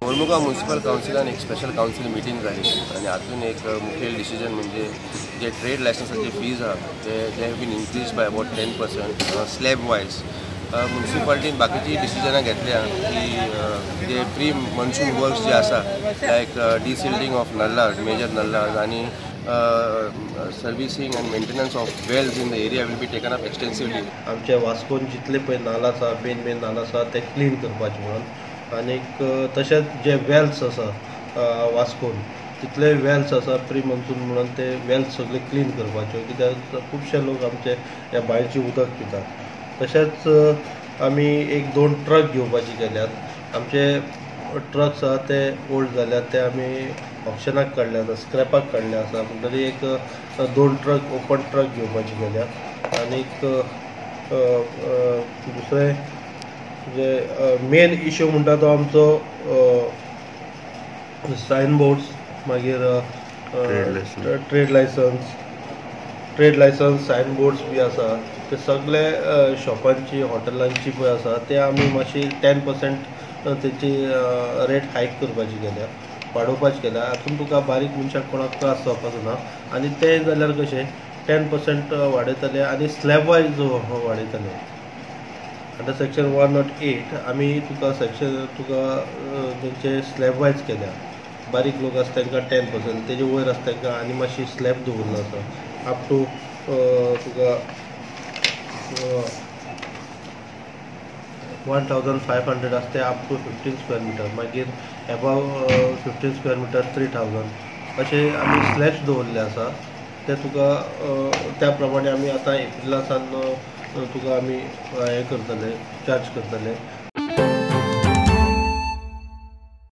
Mormugao municipal कावन्सिलान एक special council meeting जाली आनी हातून एक मुखेल डिसिजन म्हणजे जे ट्रेड लायसन्साचे फीज आहा ते they have been increase by about 10% slab wise. मुन्सिपाल्टीन बाकीची डिसिजनां घेतल्या की जे प्री मॉन्सून वर्क्स जे आसा लायक डिसिल्टींग ऑफ नल्लाज, मेजर नल्लाज आनी servicing and maintenance of wells in the area will be taken up extensively. आमच्या वास्कोन जितले पळय नाल आसा, मेन मेन नाल आसा ते क्लीन करपाचे म्हणून, आनीक तशेंच जे वेल्स आसा वास्कोन तितले वेल्स आसा प्री मॉन्सून म्हणून ते वेल्स सगळे क्लीन करपाच्यो, कित्याक खुबशे लोक आमचे ह्या बांयचें उदक पितात. तशेंच आमी एक 2 ट्रक घेवपाचे केल्यात. आमचे ट्रक्स आसा ते ओल्ड जाल्यात, ते आमी ऑक्शनाक काडले आसा, स्क्रॅपाक काडले आसा. म्हणटरी एक 2 ट्रक ओपन ट्रक घेवपाचे केल्यात. आनीक दुसरें जे मेन इश्यू म्हणटा तो आमचो सायन बोर्ड्स, मागीर trade licence, sign boards बी आसा ते सगळे शॉपांची, हॉटेलांची पळय आसा ते आमी मातशी 10% तेची रेट हायक करपाची केल्या, वाडोवपाची केल्या. हातून तुका बारीक मनशाक कोणाक त्रास जावपाचो ना. आनी ते जाल्यार कशें 10% वाडयतले आनी स्लॅब वायज वाडयतले. अंडर सेक्शन 108 आमी तुका सेक्शन तुका तेंचे स्लॅब वायज केल्या. बारीक लोक आसा तांकां 10%, तेजे वयर आसा तांकां आनी मातशी स्लॅब दवरलो आसा अप टू तुका 1500 आसता ते अप टू 15 स्क्वेअर मिटर, मागीर एबाव 15 स्क्वेअर मिटर 3000 अशे आमी स्लॅब्स दवरले आसा. ते तुका त्या प्रमाणे आमी आतां एप्रिला सावन तुका आमी हें करतले, चार्ज करतले.